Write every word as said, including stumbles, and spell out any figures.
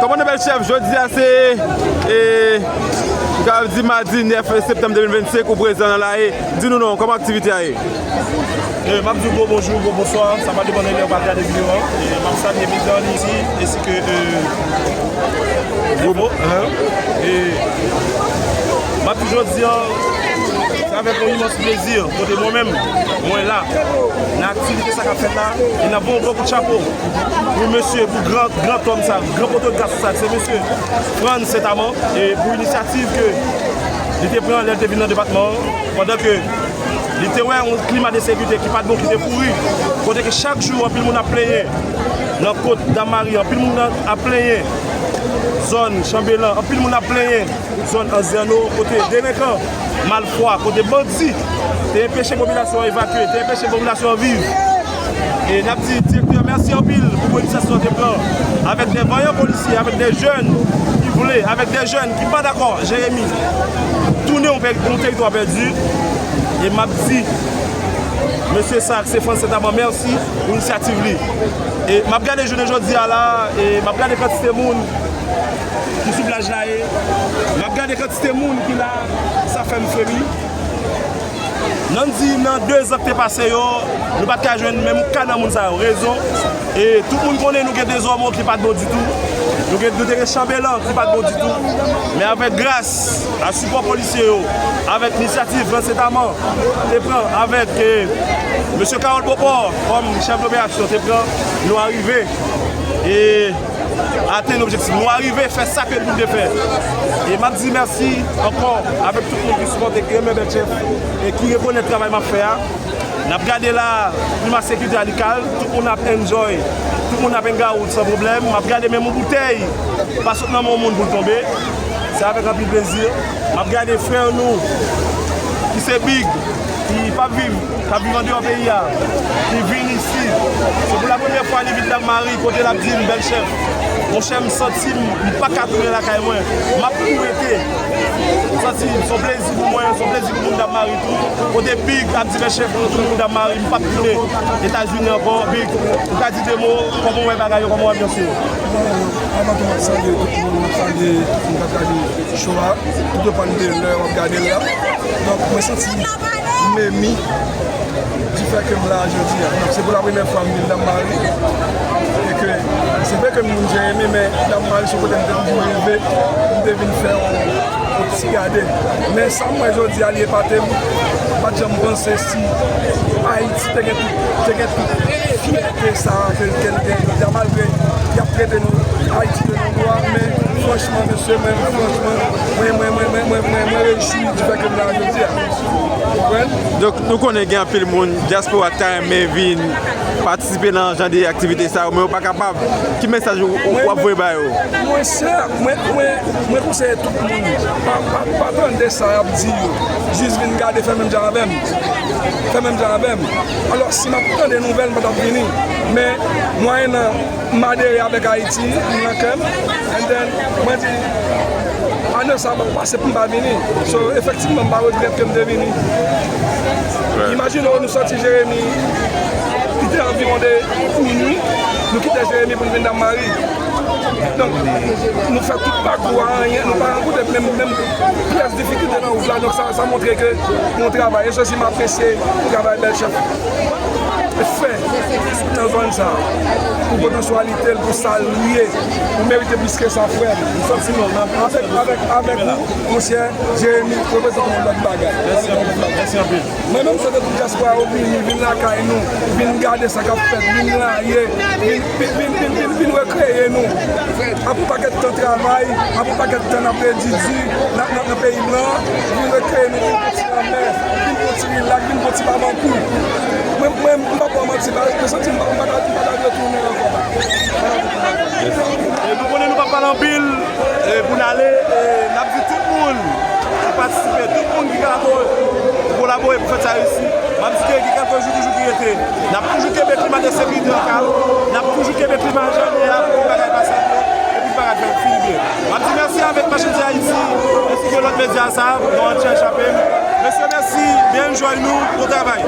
Kòmandan Bèlchèf, jodi a se, e, m kapab di madi nèf septanm de mil vennsenk, ou prezan nan lari. Di nou non, kòman aktivite a ye? E, m ap di w gwo bonjou, gwo bonswa, sa va depann de lè w va gade videyo a. E, m ap salye militan Ayiti, ensi ke, e, gwo mo, hein? E, m ap di jodi a, se avèk yon imans plezi, kote mwen menm, mwen la, nan aktivite sa k ap fèt la, e n ap voye yon gwo kout chapo pou mesye, pou gran, gran tòm sa, gran poto gason sa, se mesye Frantz Sentaman, e pou inisyativ ke li te pran lè l te vin nan depatman an, pandan ke li te wè yon klima de sekirite ki pa t bon, ki te pouri, kote ke chak jou anpil moun ap plenyen nan Kot Damari, anpil moun ap plenyen zòn Chanbelan, anpil moun ap plenyen zòn Anzyano, kote delenkan, malfwa, kote bandi te enpeche popilasyon an evakye, te enpeche popilasyon an viv. E n ap di direktè mèsi anpil pou inisyativ li te pran avèk de vanyan polisye, avèk de jèn ki vle, avèk de jèn ki pa dakò Jeremi tounen yon pè-, yon teritwa pèdi. E m ap di mesye sa, se Frantz Sentaman, mèsi pou inisyativ li. E m ap gade jounen jodi a la, e m ap gade kantite moun ki sou plaj la ye. M ap gade kantite moun ki la, sa fè m fremi. Nan di nan de zan ki te pase yo, nou pa t ka jwenn menm ka nan moun sa yo. Rezon, e tout moun konnen nou gen de zòmo ki pa t bon ditou. Nou gen, nou te gen Chanbelan ki pa t bon ditou. Men avèk gras a sipò polisye yo, avèk inisyativ Frantz Sentaman te pran avèk, e, mesye Carole Beauport kòm chèf doperasyon te pran, nou arive. E atenn objektif. Nou arive fè sa ke nou te fè. E m ap di mèsi ankò avèk tout moun ki sipòte, ki renmen Bèlchèf e ki rekonèt travay m ap fè a. N ap gade la, klima sekirite a li kalm, tout moun ap enjoy, tout moun ap hang out san pwoblèm. M ap gade menm yon boutèy pa sot nan men yon moun pou l tonbe. Se avèk anpil plezi. M ap gade frè nou ki se Big, ki p ap viv, k ap viv andeyò peyi a, ki vin isi. Se pou la premyè fwa li vin Dam Mari, kote l ap di m, Bèlchèf, monchè, m santi m, m pa ka tounen lakay mwen. M ap tou rete. M santi se yon plezi pou mwen, se yon plezi pou moun Dam Mari tou. Kote Big ap di, Bèlchèf, mwen tounen pou Dam Mari, m p ap tounen Etazini ankò. Big, ou ka di de mo, kòman w wè bagay yo, kòman w wè anbyans yo? Bon, avan tou, m ap salye tout moun, m ap salye moun k ap gade show a, toutotan de lè w ap gade l la. Donk, mwen santi m emi di fè ke m la jodi a. Donk, se pou la premyè fwa m vin Dam Mari. E ke, se vre ke m moun Jeremi, men Dam Mari se yon kote m te toujou reve, m te vin fè yon, yon ti gade. Men sa m wè jodi a, li epate m. M pa t janm panse si Ayiti te gen tout, te gen tout fyète sa a ke, ke l gen jodi a, malgre y ap trete nou, Ayiti de non dwa, men franchman, mesye, mwen, franchman, mwen, mwen, mwen rejwi di fè ke m la jodi a. Ou konprann? Donk, nou konnen gen anpil moun, dyaspora ta renmen vin patisipe nan jan de aktivite sa yo, men yo pa kapab. Ki mesaj ou, ou ap voye ba yo? Mwen, sè, mwen, mwen, mwen konseye tout moun, pa, pa, pa tande sa y ap di yo. Jis vin gade, fè menm jan avè m. Fè menm jan avè m. Alò, si m ap tande nouvèl, m pa t ap vini. Men, mwayennan m adere avèk Ayiti, m nan kè m. And then, mwen di, ane sa ap pase pou m pa vini. So, efektivman, m pa regrèt ke m te vini. Imajine w, nou sòti Jeremi, li te anviwon de minui, nou kite Jeremi pou n vin Dam Mari. Donk, nou fè tout pakou a, anyen, nou pa rankontre menm, menm pyès difikilte nan wout la. Donk, sa, sa montre ke yon travay, e se si m apresye travay Bèlchèf fè nan zòn sa a, pou potansyalite l, pou sa l ye, ou merite plis ke sa, frè m. Avèk, avèk, avèk ou, monchè Jeremi, reprezante yon lòt bagay. Mèsi anpil. Mèsi anpil. Mwen menm, m swete tout dyaspora yo vini, vin lakay nou, vin gade sa k ap fèt, vin raye, vin, vin, vin, vin, vin, vin rekreye nou. Apre yon pakèt tan travay, apre yon pakèt tan n ap redi di nan, nan, nan peyi blan, vin rekreye nou, vin pran ti lanmè, vin pran ti rilak, vin pran ti babankou. Mwen, mwen, m p ap ba w manti, m santi m pa, m pa ta, m pa ta dwe tounen ankò. E nou konnen nou p ap pale anpil, e pou n ale, e n ap di tout moun ki patisipe, tout moun ki kolabore, kolabore pou fèt sa reyisi. M ap di ke gen kèlke jou toujou ki rete, n ap toujou kenbe klima de sekirite an kal, n ap toujou kenbe klima jan l ye a pou bagay pase byen, epi bagay fè fini byen. M ap di mèsi avèk Mache Di Ayiti, ensi ke lòt medya sa, non an T H A P M. Mesye, mèsi, byen enjoy nou, bon travay.